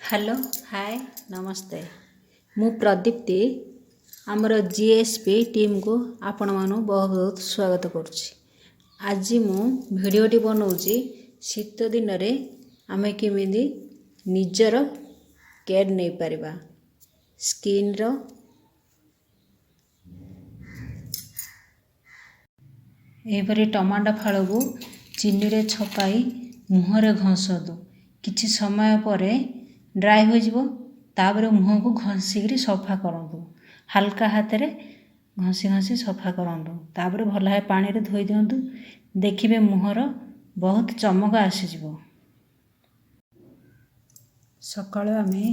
Hello, ହାଏ, ନମସ୍ତେ। ମୁଁ ପ୍ରଦୀପ୍ତି, ଆମର GSP ଟିମ୍କୁ ଆପଣମାନଙ୍କୁ ବହୁତ ବହୁତ ସ୍ୱାଗତ କରୁଛି। ଆଜି ମୁଁ ଭିଡ଼ିଓଟି ବନାଉଛି, ଶୀତ ଦିନରେ ଆମେ କେମିତି ନିଜର କେୟାର ନେଇପାରିବା ସ୍କିନ୍ର। ଏହିପରି ଟମାଟୋ ଫାଳକୁ ଚିନିରେ ଛପାଇ ମୁହଁରେ ଘଷନ୍ତୁ। କିଛି ସମୟ ପରେ ଡ୍ରାଏ ହୋଇଯିବ। ତାପରେ ମୁହଁକୁ ଘଷିକିରି ସଫା କରନ୍ତୁ। ହାଲକା ହାତରେ ଘଷି ଘଷି ସଫା କରନ୍ତୁ। ତାପରେ ଭଲ ଭାବେ ପାଣିରେ ଧୋଇ ଦିଅନ୍ତୁ। ଦେଖିବେ, ମୁହଁର ବହୁତ ଚମକ ଆସିଯିବ। ସକାଳୁ ଆମେ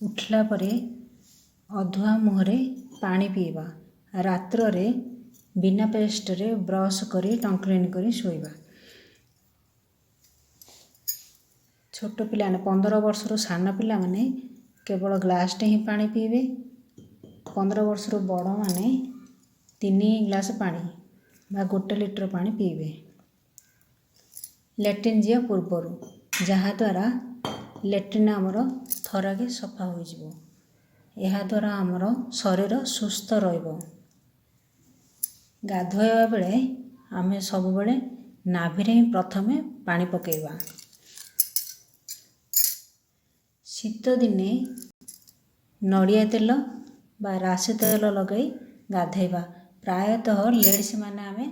ଉଠିଲା ପରେ ଅଧୁଆ ମୁହଁରେ ପାଣି ପିଇବା। ରାତ୍ରରେ ବିନା ପେଷ୍ଟରେ ବ୍ରସ୍ କରି, ଟଙ୍କ୍ କ୍ଲିନ୍ କରି ଶୋଇବା। ଛୋଟ ପିଲାମାନେ, 15 ବର୍ଷରୁ ସାନ ପିଲାମାନେ କେବଳ ଗ୍ଲାସ୍ଟେ ହିଁ ପାଣି ପିଇବେ। 15 ବର୍ଷରୁ ବଡ଼ମାନେ 3 ଗ୍ଲାସ୍ ପାଣି ବା 1 ଲିଟର ପାଣି ପିଇବେ ଲାଟ୍ରିନ୍ ଯିବା ପୂର୍ବରୁ, ଯାହାଦ୍ୱାରା ଲାଟ୍ରିନ୍ ଆମର ଥରକେ ସଫା ହୋଇଯିବ। ଏହାଦ୍ୱାରା ଆମର ଶରୀର ସୁସ୍ଥ ରହିବ। ଗାଧୋଇବା ବେଳେ ଆମେ ସବୁବେଳେ ନାଭିରେ ହିଁ ପ୍ରଥମେ ପାଣି ପକାଇବା। ଶୀତ ଦିନେ ନଡ଼ିଆ ତେଲ ବା ରାଶି ତେଲ ଲଗାଇ ଗାଧୋଇବା। ପ୍ରାୟତଃ ଲେଡ଼ିସ୍ ମାନେ ଆମେ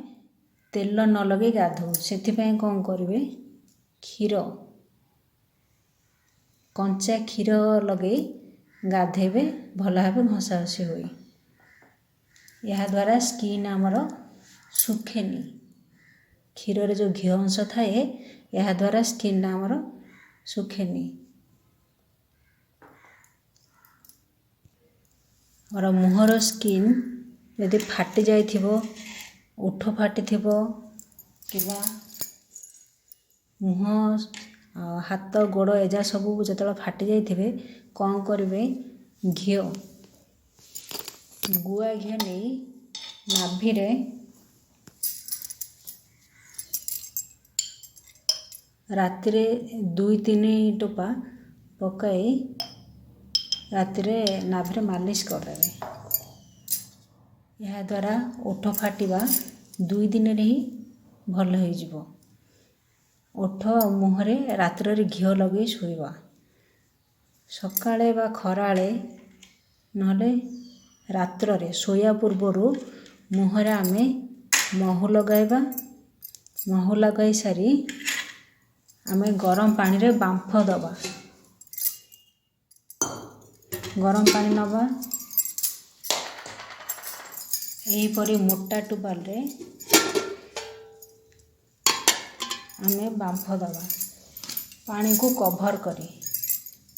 ତେଲ ନ ଲଗାଇ ଗାଧୋଉ। ସେଥିପାଇଁ କ'ଣ କରିବେ? କ୍ଷୀର, କଞ୍ଚା କ୍ଷୀର ଲଗାଇ ଗାଧୋଇବେ, ଭଲ ଭାବେ ଘଷା ଘଷି ହୋଇ। ଏହାଦ୍ୱାରା ସ୍କିନ୍ ଆମର ଶୁଖେନି। କ୍ଷୀରରେ ଯେଉଁ ଘିଅ ଅଂଶ ଥାଏ, ଏହାଦ୍ୱାରା ସ୍କିନ୍ଟା ଆମର ଶୁଖେନି। ଆମର ମୁହଁର ସ୍କିନ୍ ଯଦି ଫାଟି ଯାଇଥିବ, ଓଠ ଫାଟିଥିବ କିମ୍ବା ମୁହଁ, ହାତ, ଗୋଡ଼ ଏଯା ସବୁ ଯେତେବେଳେ ଫାଟି ଯାଇଥିବେ, କ'ଣ କରିବେ? ଘିଅ, ଗୁଆ ଘିଅ ନେଇ ନାଭିରେ ରାତିରେ 2-3 ଟୋପା ପକାଇ ରାତିରେ ନାଭିରେ ମାଲିସ କରିଦେବେ। ଏହାଦ୍ୱାରା ଓଠ ଫାଟିବା 2 ଦିନରେ ହିଁ ଭଲ ହୋଇଯିବ। ଓଠ ଆଉ ମୁହଁରେ ରାତ୍ରରେ ଘିଅ ଲଗାଇ ଶୋଇବା। ସକାଳେ ବା ଖରାବେଳେ, ନହେଲେ ରାତ୍ରରେ ଶୋଇବା ପୂର୍ବରୁ ମୁହଁରେ ଆମେ ମହୁ ଲଗାଇବା। ମହୁ ଲଗାଇ ସାରି ଆମେ ଗରମ ପାଣିରେ ବାମ୍ଫ ଦେବା। ଗରମ ପାଣି ନେବା, ଏହିପରି ମୋଟା ଟୁବାଲରେ ଆମେ ବାମ୍ଫ ଦେବା। ପାଣିକୁ କଭର୍ କରି,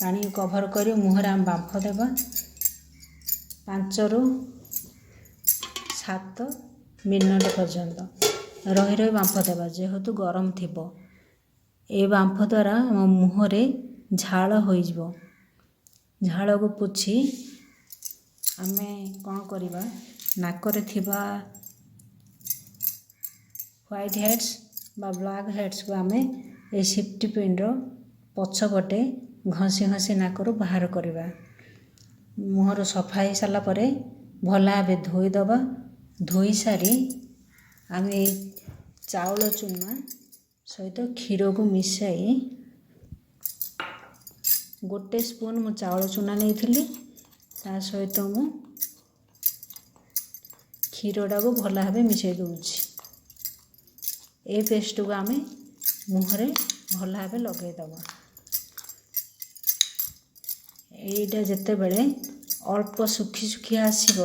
ପାଣି କଭର୍ କରି ମୁହଁରେ ଆମେ ବାମ୍ଫ ଦେବା 5ରୁ 7 ମିନିଟ୍ ପର୍ଯ୍ୟନ୍ତ। ରହି ରହି ବାମ୍ଫ ଦେବା, ଯେହେତୁ ଗରମ ଥିବ। ଏ ବାମ୍ଫ ଦ୍ୱାରା ଆମ ମୁହଁରେ ଝାଳ ହୋଇଯିବ। ଝାଳକୁ ପୋଛି ଆମେ କ'ଣ କରିବା? ନାକରେ ଥିବା ହ୍ୱାଇଟ୍ ହେଡ଼୍ସ ବା ବ୍ଲାକ୍ ହେଡ଼୍ସକୁ ଆମେ ଏ ସେଫ୍ଟି ପିନ୍ର ପଛପଟେ ଘଷି ଘଷି ନାକରୁ ବାହାର କରିବା। ମୁହଁରୁ ସଫା ହେଇସାରିଲା ପରେ ଭଲ ଭାବେ ଧୋଇଦେବା। ଧୋଇ ସାରି ଆମେ ଏଇ ଚାଉଳ ଚୁନା ସହିତ କ୍ଷୀରକୁ ମିଶାଇ, 1 ସ୍ପୁନ୍ ମୁଁ ଚାଉଳ ଚୁନା ନେଇଥିଲି, ତା ସହିତ ମୁଁ କ୍ଷୀରଟାକୁ ଭଲ ଭାବେ ମିଶାଇ ଦେଉଛି। ଏ ପେଷ୍ଟକୁ ଆମେ ମୁହଁରେ ଭଲ ଭାବେ ଲଗାଇଦେବା। ଏଇଟା ଯେତେବେଳେ ଅଳ୍ପ ଶୁଖି ଶୁଖି ଆସିବ,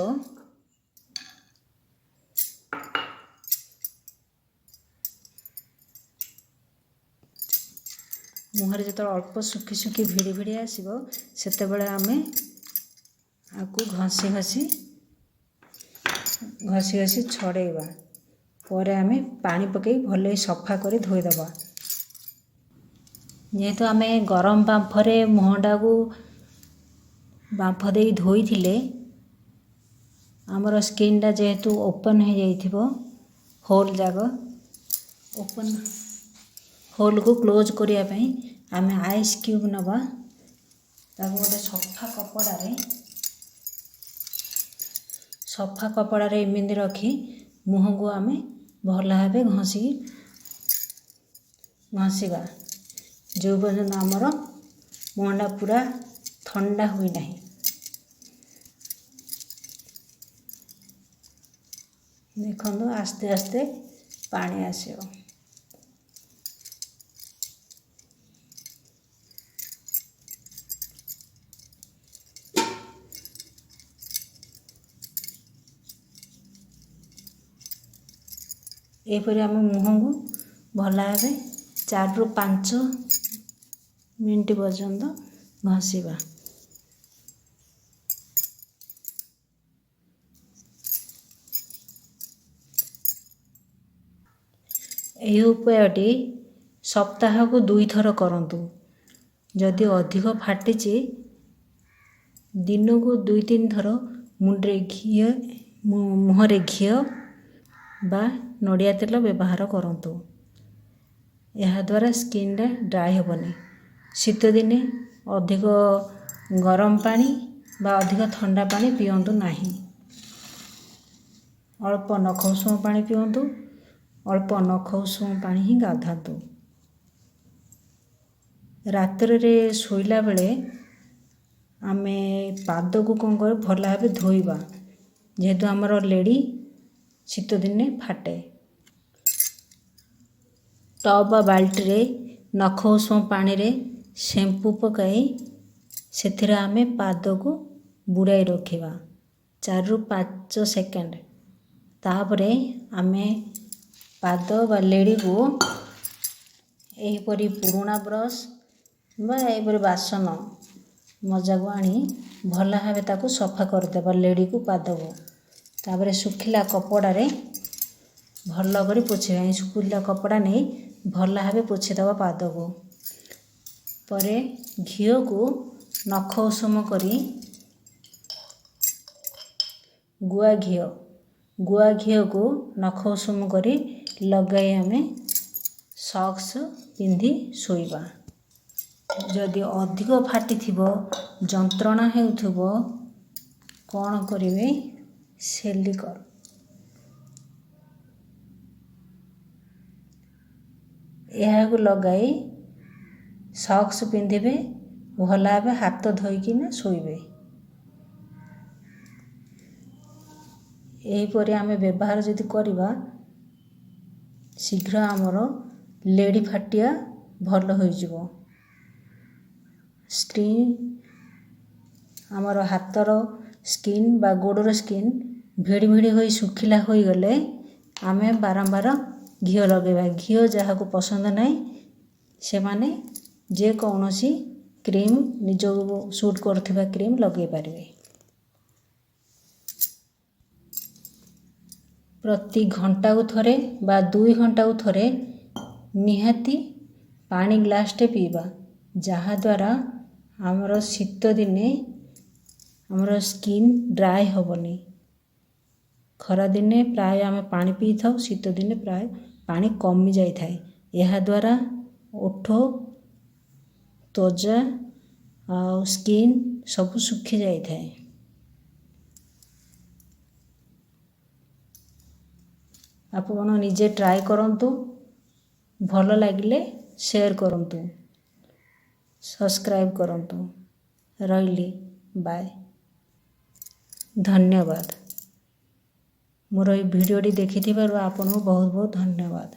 ମୁହଁରେ ଯେତେବେଳେ ଅଳ୍ପ ଶୁଖି ଶୁଖି ଭିଡ଼ି ଭିଡ଼ି ଆସିବ, ସେତେବେଳେ ଆମେ ଆକୁ ଘଷି ଘଷି ଘଷି ଘଷି ଛଡ଼େଇବା। ପରେ ଆମେ ପାଣି ପକାଇ ଭଲକି ସଫା କରି ଧୋଇଦେବା। ଯେହେତୁ ଆମେ ଗରମ ବାମ୍ଫରେ ମୁହଁଟାକୁ ବାମ୍ଫ ଦେଇ ଧୋଇଥିଲେ, ଆମର ସ୍କିନ୍ଟା ଯେହେତୁ ଓପନ୍ ହେଇଯାଇଥିବ, ହୋଲ୍ ଯାକ ଓପନ୍, ହୋଲ୍କୁ କ୍ଲୋଜ୍ କରିବା ପାଇଁ ଆମେ ଆଇସ୍ କ୍ୟୁବ୍ ନେବା। ତାକୁ ଗୋଟେ ସଫା କପଡ଼ାରେ ଏମିତି ରଖି ମୁହଁକୁ ଆମେ ଭଲ ଭାବେ ଘଷିବା, ଯେଉଁ ପର୍ଯ୍ୟନ୍ତ ଆମର ମୁହଁଟା ପୁରା ଥଣ୍ଡା ହୋଇନାହିଁ। ଦେଖନ୍ତୁ, ଆସ୍ତେ ଆସ୍ତେ ପାଣି ଆସିବ। ଏହିପରି ଆମ ମୁହଁକୁ ଭଲ ଭାବେ 4ରୁ 5 ମିନିଟ୍ ପର୍ଯ୍ୟନ୍ତ ଘଷିବା। ଏହି ଉପାୟଟି ସପ୍ତାହକୁ 2ଥର କରନ୍ତୁ। ଯଦି ଅଧିକ ଫାଟିଛି, ଦିନକୁ 2-3 ଥର ମୁଣ୍ଡରେ ଘିଅ, ମୁହଁରେ ଘିଅ ବା ନଡ଼ିଆ ତେଲ ବ୍ୟବହାର କରନ୍ତୁ। ଏହାଦ୍ୱାରା ସ୍କିନ୍ଟା ଡ୍ରାଏ ହେବନି। ଶୀତଦିନେ ଅଧିକ ଗରମ ପାଣି ବା ଅଧିକ ଥଣ୍ଡା ପାଣି ପିଅନ୍ତୁ ନାହିଁ। ଅଳ୍ପ ନଖ ଉଷୁମ ପାଣି ପିଅନ୍ତୁ, ଅଳ୍ପ ନଖ ଉଷୁମ ପାଣି ହିଁ ଗାଧାନ୍ତୁ। ରାତ୍ରରେ ଶୋଇଲା ବେଳେ ଆମେ ପାଦକୁ କ'ଣ କରୁ, ଭଲ ଭାବେ ଧୋଇବା, ଯେହେତୁ ଆମର ଲେଡ଼ି ଶୀତଦିନେ ଫାଟେ। ଟବ୍ ବା ବାଲ୍ଟିରେ ନଖ ଉଷୁମ ପାଣିରେ ଶ୍ୟାମ୍ପୁ ପକାଇ ସେଥିରେ ଆମେ ପାଦକୁ ବୁଡ଼ାଇ ରଖିବା 4ରୁ 5 ସେକେଣ୍ଡ। ତାପରେ ଆମେ ପାଦ ବା ଲେଡ଼ିକୁ ଏହିପରି ପୁରୁଣା ବ୍ରସ୍ ବା ଏହିପରି ବାସନ ମଜାକୁ ଆଣି ଭଲ ଭାବେ ତାକୁ ସଫା କରିଦେବା ଲେଡ଼ିକୁ, ପାଦକୁ। ତାପରେ ଶୁଖିଲା କପଡ଼ାରେ ଭଲ କରି ପୋଛିବା। ଏହି ଶୁଖିଲା କପଡ଼ା ନେଇ ଭଲ ଭାବେ ପୋଛିଦେବା ପାଦକୁ। ପରେ ଘିଅକୁ ନଖ ଉଷୁମ କରି, ଗୁଆ ଘିଅକୁ ନଖ ଉଷୁମ କରି ଲଗାଇ ଆମେ ସକ୍ସ ପିନ୍ଧି ଶୋଇବା। ଯଦି ଅଧିକ ଫାଟିଥିବ, ଯନ୍ତ୍ରଣା ହେଉଥିବ, କ'ଣ କରିବେ? ସେଲିକର ଏହାକୁ ଲଗାଇ ସକ୍ସ ପିନ୍ଧିବେ, ଭଲ ଭାବେ ହାତ ଧୋଇକିନା ଶୋଇବେ। ଏହିପରି ଆମେ ବ୍ୟବହାର ଯଦି କରିବା, ଶୀଘ୍ର ଆମର ଲେଡ଼ି ଫାଟିଆ ଭଲ ହୋଇଯିବ। ସ୍କିନ୍, ଆମର ହାତର ସ୍କିନ୍ ବା ଗୋଡ଼ର ସ୍କିନ୍ ଭିଡ଼ି ଭିଡ଼ି ହୋଇ ଶୁଖିଲା ହୋଇଗଲେ ଆମେ ବାରମ୍ବାର ଘିଅ ଲଗାଇବା। ଘିଅ ଯାହାକୁ ପସନ୍ଦ ନାହିଁ, ସେମାନେ ଯେକୌଣସି କ୍ରିମ୍, ନିଜକୁ ସୁଟ୍ କରୁଥିବା କ୍ରିମ୍ ଲଗାଇ ପାରିବେ। ପ୍ରତି ଘଣ୍ଟାକୁ ଥରେ ବା 2 ଘଣ୍ଟାକୁ ଥରେ ନିହାତି ପାଣି ଗ୍ଲାସ୍ଟେ ପିଇବା, ଯାହାଦ୍ୱାରା ଆମର ଶୀତ ଦିନେ ଆମର ସ୍କିନ୍ ଡ୍ରାଏ ହେବନି। ଖରାଦିନେ ପ୍ରାୟ ଆମେ ପାଣି ପିଇଥାଉ, ଶୀତ ଦିନେ ପ୍ରାୟ ପାଣି କମି ଯାଇଥାଏ। ଏହାଦ୍ୱାରା ଓଠ, ତ୍ୱଚା ଆଉ ସ୍କିନ୍ ସବୁ ଶୁଖି ଯାଇଥାଏ। ଆପଣ ନିଜେ ଟ୍ରାଏ କରନ୍ତୁ, ଭଲ ଲାଗିଲେ ସେୟାର କରନ୍ତୁ, ସବସ୍କ୍ରାଇବ୍ କରନ୍ତୁ। ରହିଲି, ବାଏ, ଧନ୍ୟବାଦ। ମୋର ଏଇ ଭିଡ଼ିଓଟି ଦେଖିଥିବାରୁ ଆପଣଙ୍କୁ ବହୁତ ବହୁତ ଧନ୍ୟବାଦ।